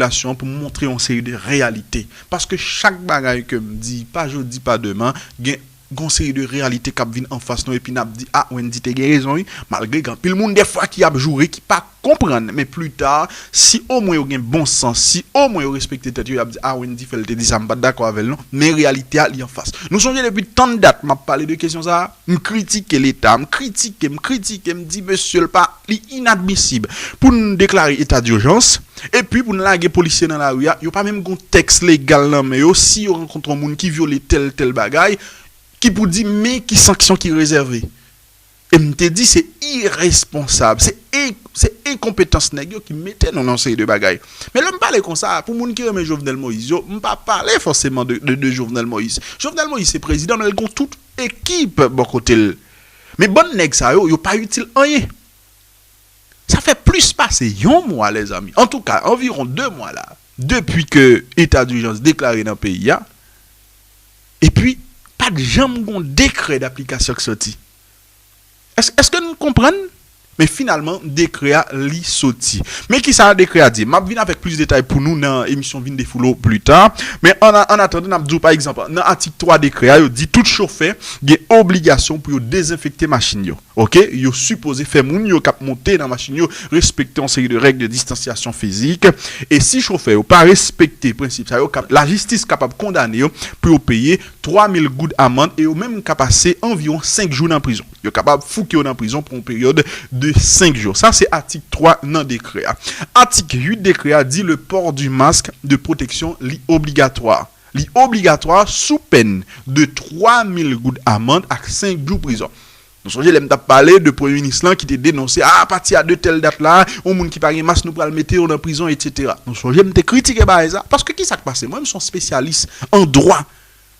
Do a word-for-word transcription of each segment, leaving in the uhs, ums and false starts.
popilasyon an pou m montre yon seri de reyalite. Paske chak bagay ke m di, pa jodi, pa demen, gen yon seri de reyalite k ap vin anfas nou, epi n ap di, a, Wendy te gen rezon, wi. Malgre gen anpil moun, dèfwa, ki ap joure, ki pa konprann, men pli ta, si omwen yo gen bon sans, si omwen yo respekte tèt yo, y ap di, a, Wendy fè l te di sa, m pa t dakò avè l, non. Men reyalite a, li anfas. Nou sonje depi tann dat, m ap pale de kesyon sa a, m kritike Leta, m kritike, m kritike, m di, mesye, l pa, li inadmisib pou n deklare eta dijans, epi pou n lage polisye nan lari a, yo pa menm gon tèks legal nan men yo, si yo rankontre yon moun ki vyole tèl, tèl bagay, ki pou di, men ki sanksyon ki rezève. E m te di, se iresponsab, se en-, se enkonpetans nèg yo ki mete nou nan yon seri de bagay. Men lè m pale konsa, pou moun ki renmen Jovenel Moïse yo, m pa pale fòseman de, de, de Jovenel Moïse. Jovenel Moïse se prezidan, men l gon tout ekip bò kote l. Men bann nèg sa yo, yo pa itil anyen. Sa fè plis pase yon mwa, lèzanmi. Antouka, anviwon de mwa la, depi ke eta dijans deklare nan peyi a, epi pa t janm gon dekrè daplikasyon k soti. Èske, èske n konprann? Men finalman, dekrè a, li soti. Men kisa dekrè a di? M ap vin avèk plis detay pou nou nan emisyon Vin Defoulo pli ta. Men an, an atandan, n ap di w, pa egzanp, nan atik twa dekrè a, yo di tout chofè gen obligasyon pou yo dezenfekte machin yo. Oke? Yo sipoze fè moun yo k ap monte nan machin yo respekte yon seri de règ de distansyasyon fizik. E si chofè yo pa respekte prensip sa yo, kap-, lajistis kapab kondane yo pou yo peye twa mil goud amann e yo menm ka pase anviwon senk jou nan prizon. Yo kapab fouke yo nan prizon pou yon peryòd de senk jou. Sa se atik twa nan dekrè a. Atik uit dekrè a di le port du masque de protection li obligatwa. Li obligatwa sou pèn de twa mil goud amann ak senk jou prizon. Nou sonje lè m t ap pale de premye minis lan ki te denonse, a, apati a de tèl dat la, yon moun ki pa gen mas, nou pral mete yo nan prizon, etsetera. Nou sonje m te kritike bagay sa, paske kisa k pase? Mwen, m se yon espesyalis an dwa,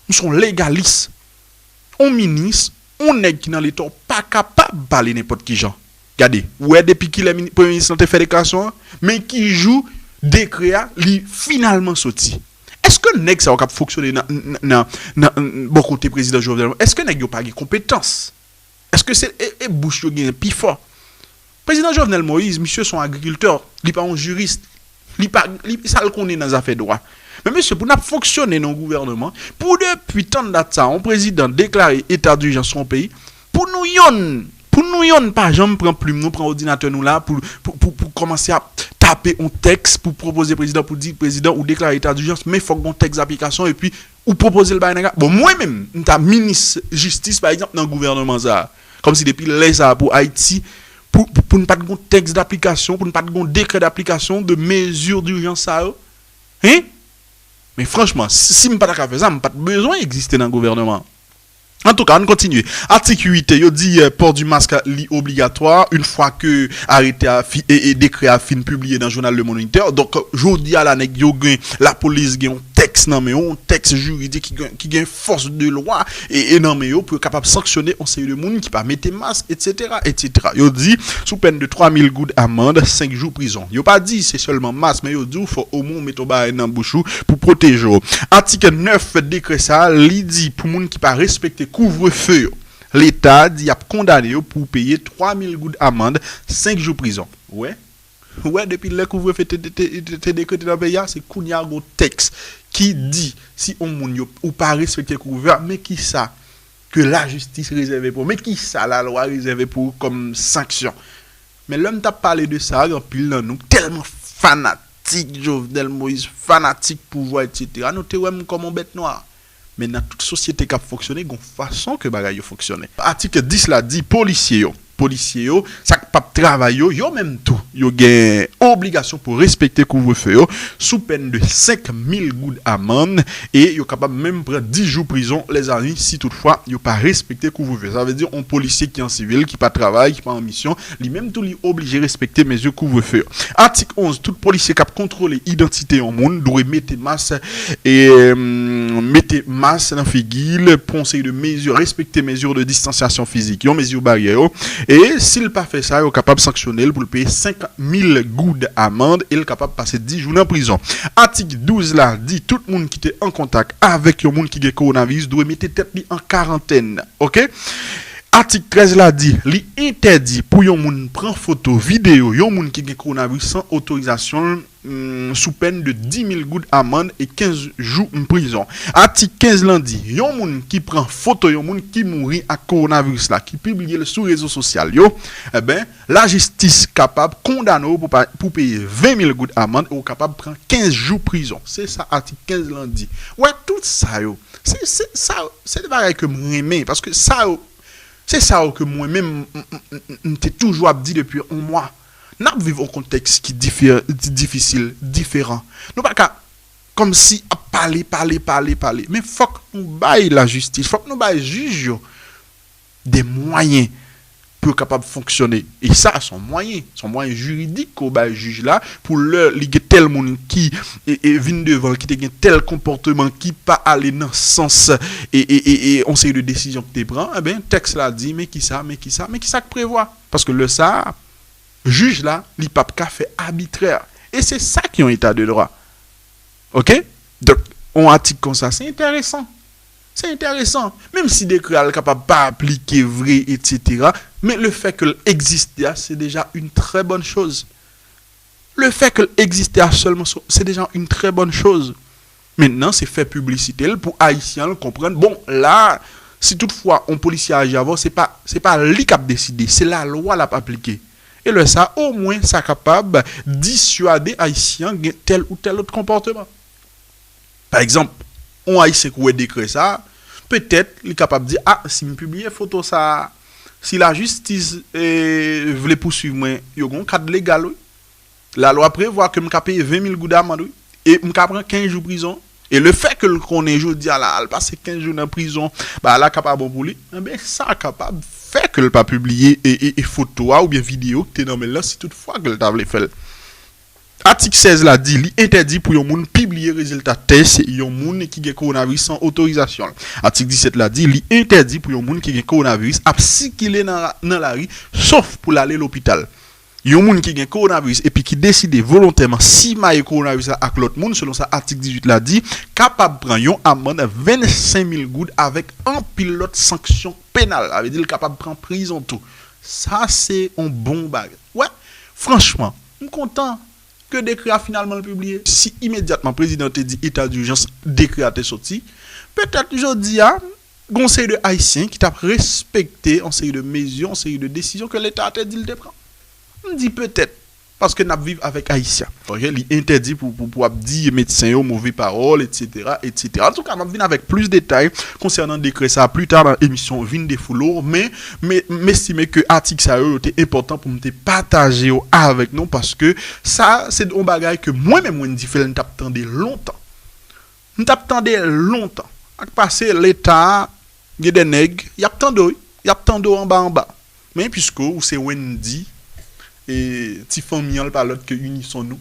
m se yon legalis. Yon minis, yon nèg ki nan Leta, w pa kapab pale nenpòt ki jan. Gade, ou wè depi kilè mini-, premye minis lan te fè deklarasyon an, men ki jou dekrè a, li finalman soti. Èske nèg sa yo k ap fonksyone nan, nan, nan, nan, bò kote prezidan Jovenel, èske nèg yo pa gen konpetans? Èske se, e, e bouch yo genyen pi fò? Prezidan Jovenel Moïse, misye se yon agrikiltè, li pa yon jiris, li pa, li, sa l konnen nan zafè dwa. Men mesye, pou n ap fonksyone nan yon gouvènman, pou depi tann dat sa, yon prezidan deklare eta dijans sou yon peyi, pou nou yonn, pou nou yonn pa janm pran plim nou, pran òdinatè nou la pou, pou, pou, pou kòmanse ap tape yon tèks pou pwopoze prezidan, pou di, prezidan, ou deklare eta dijans, men fòk gon tèks aplikasyon, epi ou pwopoze l bay nèg la. Bon, mwen menm, m ta minis jistis, pa egzanp, nan gouvènman sa a. Kòmsi depi lè sa a pou Ayiti, pou, pou, pou n pa t gon tèks daplikasyon, pou n pa t gon dekrè daplikasyon de mezi dijans sa yo. Hein? Men franchman, si, si m pa ta ka fè sa, m pa t bezwen egziste nan gouvènman. Antouka, ann kontinye. Atik uit, yo di, euh, port du masque li obligatwa, yon fwa ke arete a fi-, e, e dekrè a fin pibliye nan jounal Le Moniteur. Donk, jodi a la, nèg yo gen, lapolis gen yon tèks nan men yo, yon tèks jiridik ki gen, ki gen fòs de lwa e, e nan men yo pou yo kapab sanksyone yon seri de moun ki pa mete mas, etsetera, etsetera. Yo di, sou pèn de twa mil goud amann, senk jou prizon. Yo pa di se sèlman mas, men yo di w fò omwen w mete yon bagay nan bouch ou pou pwoteje w. Atik nèf dekrè sa a, li di pou moun ki pa respekte kouvrefe yo, Leta di y ap kondane yo pou peye twa mil goud amann, senk jou prizon. Ou wè? Ou wè, depi lè kouvrefe te, te, te, te, te dekrete nan peyi a, se kounye a gon tèks ki di si yon moun yo, ou pa respekte kouvrefe a, men kisa ke lajistis rezève pou ou, men kisa lalwa rezève pou ou kòm sanksyon. Men lè m t ap pale de sa, gen anpil nan nou tèlman fanatik Jovenel Moïse, fanatik pouvwa, etsetera, nou te wè m kòm yon bèt nwa. Men nan tout sosyete k ap fonksyone, gen yon fason ke bagay yo fonksyone. Atik dis la di polisye yo, polisye yo, sa k p ap travay yo, yo menm tou, yo gen obligasyon pou respekte kouvrefe yo, sou pèn de senk mil goud amann, e yo kapab menm pran dis jou prizon, lèzanmi, si toutfwa yo pa respekte kouvrefe. Sa vle di, yon polisye ki an sivil, ki pa travay, ki pa an misyon, li menm tou li oblije respekte mezi kouvrefe yo. Atik onz, tout polisye k ap kontwole idantite yon moun dwe mete mas, e, em, mete mas nan figi l, pran yon seri de mezi, respekte mezi de distansyasyon fizik yo, mezi baryè yo. E si l pa fè sa, yo kapab sanksyone l pou l peye senk mil goud amann e l kapab pase dis jou nan prizon. Atik douz la di tout moun ki te an kontak avèk yon moun ki gen kowonaviris dwe mete tèt li an karantèn. Oke? Atik trèz la di, li entèdi pou yon moun pran foto, videyo yon moun ki gen kowonaviris san otorizasyon l, mm, sou pèn de dis mil goud amann e kenz jou prizon. Atik kenz lan di, yon moun ki pran foto yon moun ki mouri ak kowonaviris la, ki pibliye l sou rezo sosyal yo, enben, lajistis kapab kondane w pou, pa- pou peye ven mil goud amann e w kapab pran kenz jou prizon. Se sa atik kenz lan di. Wè, tout sa yo, se, se, sa, se de bagay ke m renmen, paske sa yo, se sa yo ke mwen menm, m, m, m, m, m te toujou ap di depi yon mwa. N ap viv yon kontèks ki difè, di- difisil, diferan. Nou pa ka, kòmsi ap pale, pale, pale, pale. Men fòk nou bay lajistis, fòk nou bay jij yo de mwayen pou yo kapab fonksyone. E sa, se yon mwayen, se yon mwayen jiridik ke w bay jij la, pou lè li gen tèl moun ki e, e vin devan l, ki te gen tèl konpòteman ki pa ale nan sans e, e, e, e yon seri de desizyon ki te pran, enben, tèks la di, men kisa, men kisa, men kisa k prevwa. Paske lè sa a, jij la, li p ap ka fè abitrè. E se sa ki yon eta de dwa. Oke? Donk, yon atik konsa, se enteresan. Se enteresan. Menm si dekrè a l kapab pa aplike vre, etsetera, men le fè ke l egziste a, se deja une très bonne chose. Le fè ke l egziste a sèlman, se deja une très bonne chose. Mentnan, se fè piblisite l pou Ayisyen an konprann. Bon, la, si toutfwa yon polisye aji avè w, se pa, se pa li k ap deside, se lalwa l ap aplike. E lè sa, omwen, sa kapab diswade Ayisyen an gen tèl ou tèl lòt konpòteman. Pa egzanp, yon Ayisyen ki wè dekrè sa a, petèt, li kapab di, a, si m pibliye foto sa a, si lajistis, e, vle pouswiv mwen, yo gen yon kad legal, wi. Lalwa prevwa ke m ka peye ven mil goud amann, wi. E m ka pran kenz jou prizon. E le fè ke l konnen jodi a la, al pase kenz jou nan prizon, bagay la ka pa bon pou li, enben, sa kapab fè ke l pa pibliye e, e, e foto a oubyen videyo ki te nan men l lan, si toutfwa ke l ta vle fè l. Atik sèz la di, li entèdi pou yon moun pibliye rezilta tès yon moun ki gen kowonaviris san otorizasyon l. Atik disèt la di, li entèdi pou yon moun ki gen kowonaviris ap sikile nan, nan lari, sof pou l ale lopital. Yon moun ki gen kowonaviris epi ki deside volontèman simaye kowonaviris la ak lòt moun, selon sa atik dizuit la di, kapab pran yon amann vennsenk mil goud avèk anpil lòt sanksyon penal. Sa vle di l kapab pran prizon tou. Sa se yon bon bagay. Wè, franchman, m kontan ke dekrè a finalman l pibliye. Si imedyatman prezidan te di eta dijans, dekrè a te soti, petèt jodi a, gen yon seri de Ayisyen ki t ap respekte yon seri de mezi, yon seri de desizyon ke Leta a te di l te pran. M di petèt, paske n ap viv avèk Ayisyen. Ok, li entèdi pou, pou, pou ap di medsen yo move pawòl, etsetera, etsetera. Antouka, m ap vin avèk plis detay konsènan dekrè sa a pli ta nan emisyon Vin Defoule w, men, men m estime ke atik sa yo, yo te enpòtan pou m te pataje yo avèk nou, paske sa, se yon bagay ke mwen menm, Wendy Phèl, m t ap tande lontan. M t ap tande lontan. Ak pase Leta a, gen de nèg, y ap tande w, wi. Y ap tande w anba anba. Men piske ou se Wendy, e ti fanmi an l pa lòt ke Unison Nou.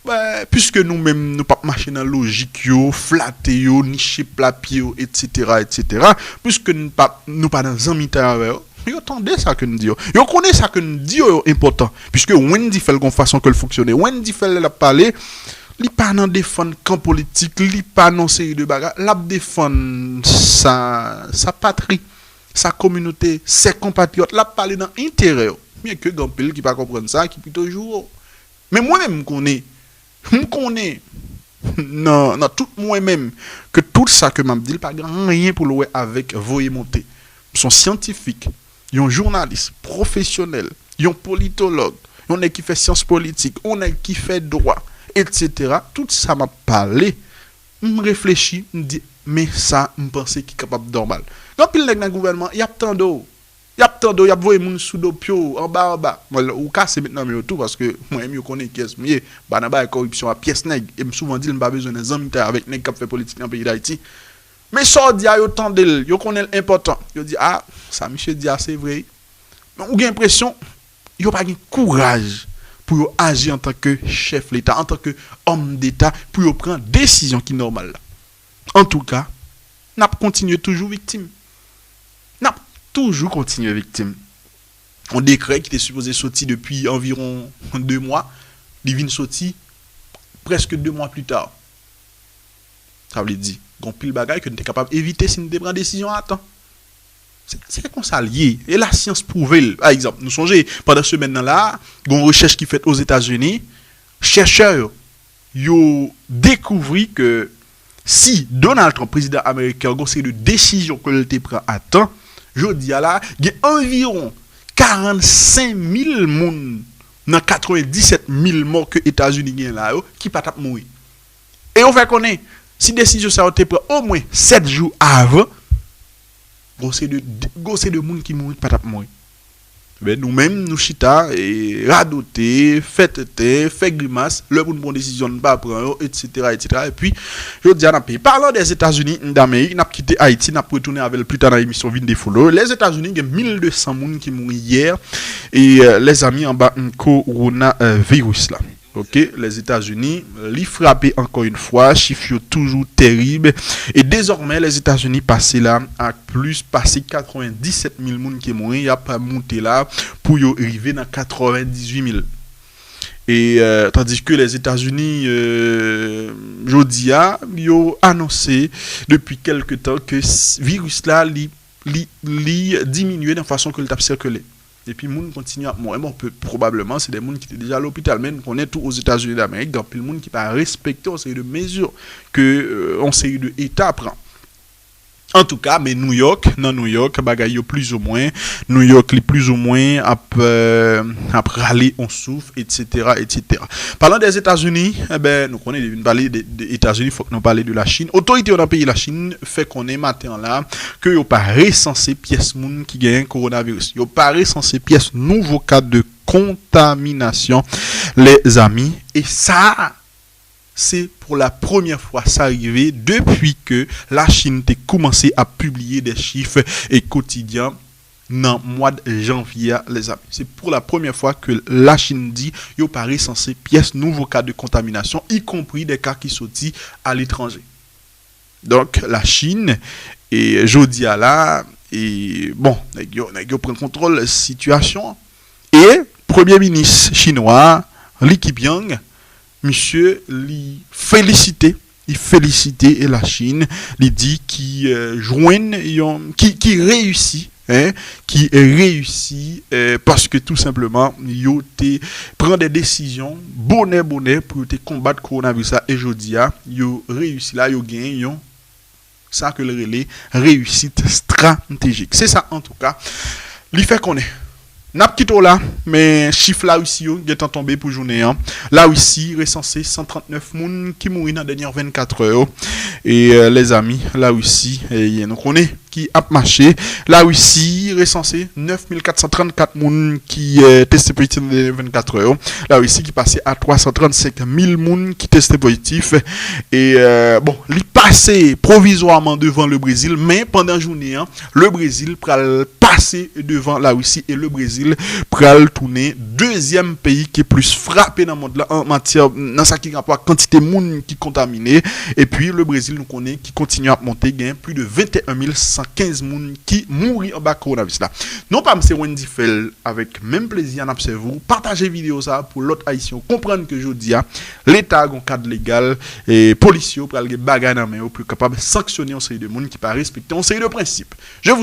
Ben, piske nou menm, nou p ap mache nan lojik yo, flate yo, niche pla pye yo, etsetera, etsetera, piske nou pa, nou pa nan zanmitay avè yo, yo tande sa ke n di yo. Yo konnen sa ke n di yo, yo enpòtan. Piske Wendy Phèl gon fason ke l fonksyone. Wendy Phèl lè l ap pale, li pa nan defann kan politik, li pa nan seri de bagay. L ap defann sa, sa patri, sa kominote, sè konpatriyòt. L ap pale nan enterè yo. Byenke gen anpil ki pa konprann sa, ki pito joure w. Men mwen menm, m konnen, m konnen nan, nan tout mwen menm, ke tout sa ke m ap di l pa gen anyen pou l wè avèk voye monte. M se yon syantifik, yon jounalis pwofesyonèl, yon politològ, yon nèg ki fè syans politik, yon nèg ki fè dwa, etsetera. Tout sa m ap pale, m reflechi, m di, men sa m panse ki kapab nòmal. Gen anpil nèg nan gouvènman, y ap tande w. Y ap tande w, y ap voye moun sou do pye w, anba anba. Bon, ou kase met nan men yo tou, paske mwen menm yo konnen kiyès m ye. M pa nan bagay kòripsyon a pyès nèg. E m souvan di l, m pa bezwen nan zanmitay avèk nèg k ap fè politik nan peyi Dayiti. Men sa w di a, yo tande l, yo konnen l enpòtan. Yo di, a, sa misye di a, se vre. Men ou gen enpresyon, yo pa gen kouraj pou yo aji antanke chèf Leta, antanke òm deta, pou yo pran desizyon ki nòmal la. Antouka, n ap kontinye toujou viktim. N ap toujou kontinye viktim. Yon dekrè ki te sipoze soti depi anviwon de mwa, li vin soti prèske de mwa pli ta. Sa vle di, gen anpil bagay ke n te kapab evite si n te pran desizyon a tan. Se, se konsa l ye. E lasyans pwouve l. Pa egzanp, nou sonje, pandan semèn nan la, gen yon rechèch ki fèt Ozetazini, chèchè yo, yo dekouvri ke si Donald Trump, prezidan ameriken an, gen yon seri de desizyon ke l te pran a tan, jodi a la, gen anviwon karannsenk mil moun nan katrevenndisèt mil mò ke Etazini gen la yo ki pa t ap mouri. E yo fè konnen, si desizyon sa yo te pran omwen sèt jou avan, gon seri de, gon seri de moun ki mouri ki pa t ap mouri. Ebyen, nou menm, nou chita, e, radote, fè tenten, fè grimas, lè pou n pran desizyon, n pa pran yo, etsetera, etsetera. Epi, jodi a, n ap peye. Palan dèzetazini damerik, n ap kite Ayiti, n ap retounen avè l pli ta nan emisyon Vin Defolo. Lèzetazini gen mil de san moun ki mouri yè, e, e, lèzami, anba, mm, kowonaviris la. Ok, Lèzetazini, li frape ankò yon fwa, chif yo toujou terib. E dezòmè, Lèzetazini pase la ak plis pase katrevenndisèt mil moun ki mouri, y ap moute la pou yo rive nan katrevenndizwit mil. E, euh, tandis ke Lèzetazini, euh, jodi a, yo anonse depi kèlke tan ke s-, viris la, li, li, li diminye nan fason ke l t ap sikile. Epi moun kontinye ap mouri. Bon, pe-, pwobableman, se de moun ki te deja lopital, men nou konnen tou Ozetazini Damerik, gen anpil moun ki pa respekte yon seri de mezi ke, euh, yon seri de eta pran. Antouka, men Nouyòk, nan Nouyòk, bagay yo plizoumwen, Nouyòk li plizoumwen ap, euh, ap rale yon souf, etsetera, etsetera. Palan dèzetazini, enben, nou konnen, depi n pale de, de Etazini, fòk nou pale de Lachin. Otorite yo nan peyi Lachin fè konnen maten an la ke yo pa resanse pyès moun ki genyen kowonaviris. Yo pa resanse pyès nouvo ka de kontaminasyon, lèzami. E sa, se pou la premyè fwa sa rive depi ke Lachin te koumanse ap pibliye de chif e kotidyen nan mwa janvye a, lèzami. Se pou la premyè fwa ke Lachin di yo pa resanse pyès nouvo ka de kontaminasyon, ikonpri de ka ki soti aletranje. Donk, Lachin, e jodi a la, e bon, nèg yo, nèg yo pran kontwòl sitiyasyon an. E premye minis chinwa, Li Keqiang, misye, li felisite, li felisite Lachin, li di ki, euh, jwenn yon, ki, ki reyisi, en, ki reyisi, euh, paske tou senpleman, yo te pran de desizyon bonè, bonè pou yo te konbat kowonaviris la, e jodi a, yo reyisi la, yo genyen yon, sa ke l rele reyisit estratejik. Se sa, antouka, li fè konnen. N ap kite w la, men chif Larisi yo gentan tonbe pou jounen an. Larisi resanse san trannèf moun ki mouri nan dènye vennkat è yo. E, euh, lèzami, Larisi, e, nou konnen ki ap mache. Larisi resanse nèf mil kat san trannkat moun ki, euh, teste pozitif nan dènye vennkat è yo. Larisi ki pase a twa san trannsenk mil moun ki teste pozitif. E, euh, bon, li pase pwovizwaman devan Lebrezil, men pandan jounen an, Lebrezil pral pase devan Larisi e Lebrezil pral tounen dezyèm peyi ki plis frape nan mond lan an matyè, nan sa ki rapò ak kantite moun ki kontamine. Epi Lebrezil, nou konnen, ki kontinye ap monte, gen plis de venteyen mil san kenz moun ki mouri anba kowonaviris la. Non pa m se Wendy Fèl, avèk menm plezi a n ap sèvi w. Pataje videyo sa a pou lòt Ayisyen yo konprann ke jodi a, Leta gen yon kad legal, e polis yo pral gen bagay nan men yo pou yo kapab sanksyone yon seri de moun ki pa respekte yon seri de prensip. Je vous